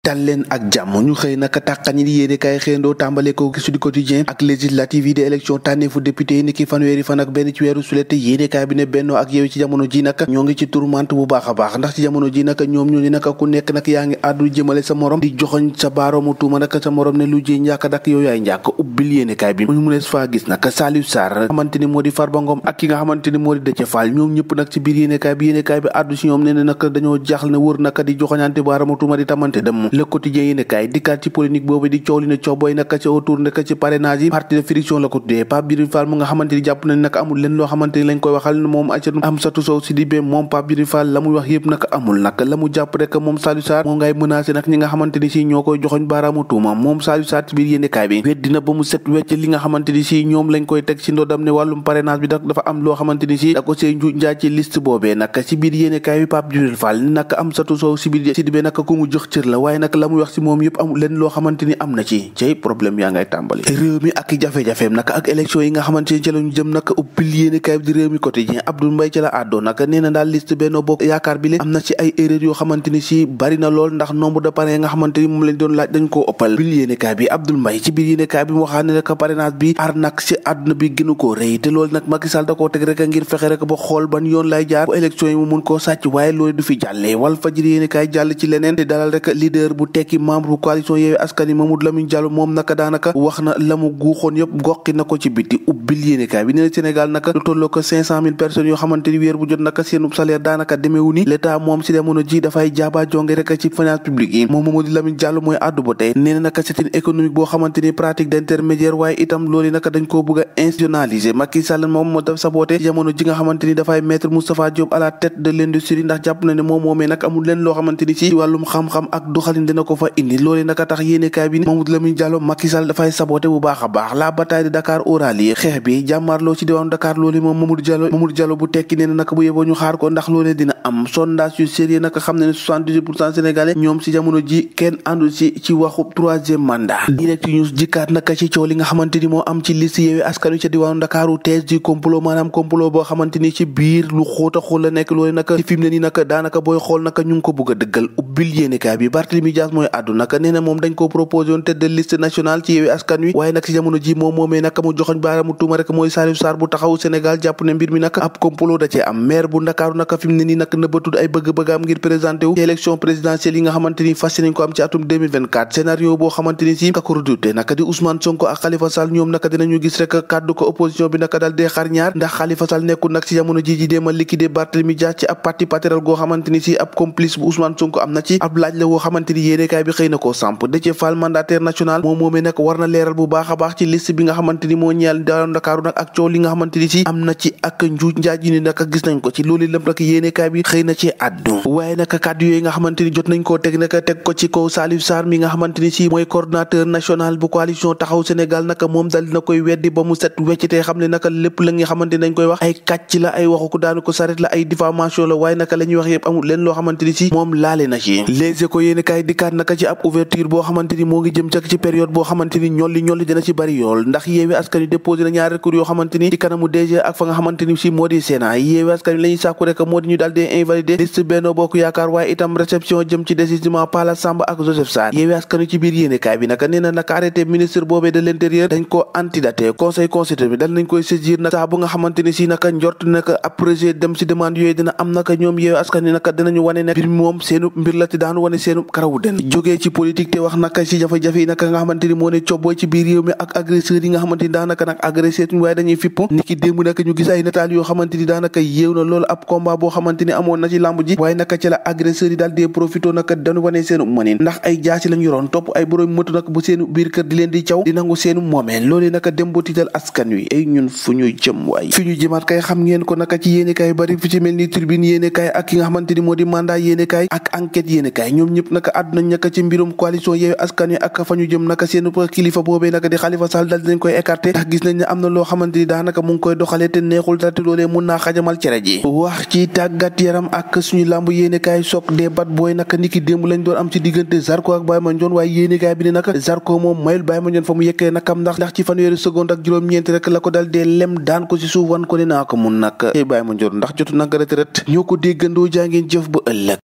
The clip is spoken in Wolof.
dal leen ak jàmm ñu xëy naka tàqañi di yéene kaay xëyandoo tàmbale ko Sud Quotidien ak législative yi di élection tànneefu député yi ni ki fanweeri fan ak benn ci weeru sulet yéene kaay bi ne Benno ak Yewwi ci jamono ji naka ñoo ngi ci tourmente bu baax a baax ndax ci jamono ji naka ñoom ñooñu naka ku nekk nag yaa ngi àddu jëmale sa morom di joxoñ sa baaroomu tuuma naka sa morom ne lu ji njàkk dak yow yaay njàkk ubbil yéene kaay bi mu nees faa gis naka Saliou Sarr xamante ni moo di Farba Ngom ak ki nga xamante ni moo di Déthié Fall ñoom ñëpp nag ci biir yéene kaay bi àddu si ñoom ne ne naka dañoo jaaxle ne wër naka di joxoñante baaroomu tuuma di tamante dem Le Quotidien kaay dikkaat ci polémique boobu di coow li ne cooboy naka ci autour naka ci parrainage yi parti de friction la ko tuddee Pape Djibril Fall mu nga xamante ni jàpp na ni naka amul leen loo xamante ni lañ koy waxal moom Amsatou Sow Sidibé moom Pape Djibril Fall la muy wax yëpp naka amul nag la mu jàpp rek moom Saliou Sarr moo ngay menacé nag ñi nga xamante ni si ñoo koy joxoñ baaraamu tuuma moom Saliou Sarr ci biir yéenekaay bi weddina ba mu set wecc li nga xamante ni si ñoom lañ koy teg ci ndodam ne wàllum parrainage bi dafa am loo xamante ni si da ko see njuuj njaaj ci liste boobee nag ci biir yéenekaay bi Pape Djibril Fall ni nag Amsatou Sow Sidibé nag ku mu jox cër la waaye nag la muy wax si moom yëpp amul leen loo xamante ni am na ci cay problème yaa ngay tàmbali réew mi ak jafe-jafeem naka ak élection yi nga xamante ni ci lañu jëm naka ubbil yéene kaay bi di réew mi quotidien Abdoul Mbaye ci la àddoo naka nee na daal liste Benno Bokk Yaakaar bi le am na ci ay erreur yoo xamante ni si bari na lool ndax nombre de parrain nga xamante ni moom lañ doon laaj dañ koo ëppal ubbil yéene kaay bi Abdoul Mbaye ci biir yéene kaay bi mu waxaat ne rek parrainage bi arnaque si àdduna bi gënu koo rëy te loolu nag Macky Sall da koo teg rek ngir fexe rek ba xool ban yoon lay jaar bu élection yi mu mun koo sàcc waaye loolu du fi jàllee Walfadjri yéene kaay jàll ci leneen te dalal rek leader bu tekki membre bu coalition Yewwi Askan Wi Mamadou Lamine Diallo moom naka daanaka wax na la mu guuxoon yëpp goqi na ko ci biti ubbil yéenekaay bi nee na Sénégal naka lu tolloo ko 500,000 personnes yoo xamante ni weer bu jot naka seenub salaire daanaka demeewu ni l'état moom si jamono ji dafay jaaba jonge rek ci finance publique yi moom Mamadou Lamine Diallo mooy àddu ba tey nee na naka c'est une économique boo xamante ni pratique d'intermédiaire waaye itam loolu naka dañ koo bëgg a institutionnaliser Macky Sall moom moo daf saboté ci jamono ji nga xamante ni dafay mettre Moustapha Diop à la tête de l'industrie ndax jàpp na ne moom moomee nag amul leen loo xamante ni si wàllum xam-xam ak doxalin dina ko fa indi loolu naka tax yéenekaay bi Mamadou Lamine Diallo Macky Sall dafay saboté bu baax a baax la bataille de Dakar aura lieu xeex bi jàmmaarloo ci diwaanu Dakar loolu moom Mamadou Diallo bu tekki nee na naka bu yeboo ñu xaar ko ndax loolee dina am sondage yu sérieux naka xam ne ne 78% sénégalais ñoom si jamono ji kenn àndu ci waxu troisième mandat direct news jikkaat naka ci coow li nga xamante ni moo am ci liste Yewwi Askan Wi ca diwaanu Dakar thèse du complot maanaam complot boo xamante ni ci biir lu xóot a xóot la nekk loolu naka ci fi mu ne nii naka daanaka booy xool naka ñu ngi ko bëgg a dëggal ubbil yéenekaay bi Barthélémy Dias mooy àddu naka nee na moom dañ ko proposé woon tête de liste nationale ci Yewwi Askan Wi waaye nag ci jamono ji moom moomee nag mu joxoñ baaraamu tuuma rek mooy Saliou Sarr bu taxawu Sénégal jàpp ne mbir mi nag ab complot da cee am maire bu Ndakaaru nag fi mu ne nii nag nëbbatud ay bëgg-bëggaam ngir présenté wu ci élection présidentielle yi nga xamante ni fas nañ ko am ci atum 2024 scénario boo xamante ni si ka ko redouté naka di Ousmane Sonko ak Khalifa Sall ñoom naka dinañu gis rek kàddu ko opposition bi naka daal dee xar ñaar ndax Khalifa Sall nekkul nag ci jamono ji deema liquider Barthélémy Dias ci ab parti patéral goo xamante ni si ab complice bu Ousmane Sonko am na ci ab laaj la woo xamante ni yéenekaay bi xëy na koo samp Déthié Fall mandataire national moom moomee nag war na leeral bu baax a baax ci liste bi nga xamante ni moo ñeel daal Ndakaaru nag ak coow li nga xamante ni si am na ci ak njuuj njaaj yi ni nag gis nañ ko ci loolu lépp nag yéenekaay bi xëy na ci àddu waaye nag kàddu yooyu nga xamante ni jot nañ koo teg nag teg ko ci kaw Saliou Sarr mi nga xamante ni si mooy coordonnateur national bu coalition taxaw Sénégal nag moom dal dina koy weddi ba mu set wecc te xam ne nag lépp la nga xamante ni dañ koy wax ay kàcc la ay waxu ko daanu ko saret la ay diffamation la waaye nag la ñuy wax yëpp amul leen loo xamante ni si moom laale na ci Les Échos yéenekaay dikkaat naka ci ab ouverture boo xamante ni moo ngi jëm ci période boo xamante ni ñolli dina ci bari yool ndax Yewwi Askan Wi déposé na ñaari recours yoo xamante ni ci kanamu DG ak fa nga xamante ni si moo di Sénat Yewwi Askan Wi la ñuy sàkku rek moo di ñu daal di invalider liste Benno Bokk Yaakaar waaye itam réception jëm ci désistement Pala Samba ak Joseph Sarr Yewwi Askan Wi ci biir yéenekaay bi naka nee na naka arrêté ministre boobee de l'intérieur dañ ko antidaté conseil constitutionnel bi dal nañ koy saisir nag saa bu nga xamante ni si naka njort naka ab projet dem si demande yooyu dina am naka ñoom Yewwi Askan Wi naka dinañu wane ne mbir mi moom seenu mbir la ci daanu wane seenu karawu den jógee ci politique te wax naka si jafe-jafe yi naka nga xamante ni moo ne cobboo ci biir réew mi ak agresseurs yi nga xamante ni daanaka nag agressé tuñ waaye dañuy fipp niki démb naka ñu gis ay nataal yoo xamante ni daanaka yéew na loolu ab combat boo xamante ni amoon na ci lamb ji waaye naka ci la agresseurs yi daal dee profito naka dañu wane seenu mënin ndax ay jaasi lañu yoroon topp ay borom moto nag bu seenu biir kër di leen di caw di nangu seenu moomeel loolu naka dem ba tiital askan wi ay ñun fu ñu jëm waay fi ñu jëmaat kay xam ngeen ko naka ci yéenekaay bari fi ci mel ni Tribune yéenekaay ak ki nga xamante ni moo di mandat yéenekaay ak enquête yéenekaay ñoom ñëpp naka àdduna naka ci mbirum coalition Yewwi Askan Wi ak fa ñu jëm naka seenu kilifa boobee naka di Khalifa Sall dal dinañ koy écarté ndax gis nañ ne am na loo xamante ni daanaka mu ngi koy doxalee te neexul dara te loolee mun naa xajamal cere ji wax ci tàggat yaram ak suñu làmb yéenekaay soog débat booy naka niki démb lañ doon am ci diggante Zarko ak Baye Mandione waaye yéenekaay bi ne naka Zarko moom mayul Baye Mandione fa mu yekkee nakam ndax ci fanweeri seconde ak juróom-ñeent rek la ko dal dee lem daan ko ci suuf wan ko ne naa ko mun nag Baye Mandione ndax jotu nag retraite ñoo ko déggandoo jaa ngeen jëf ba ëllëg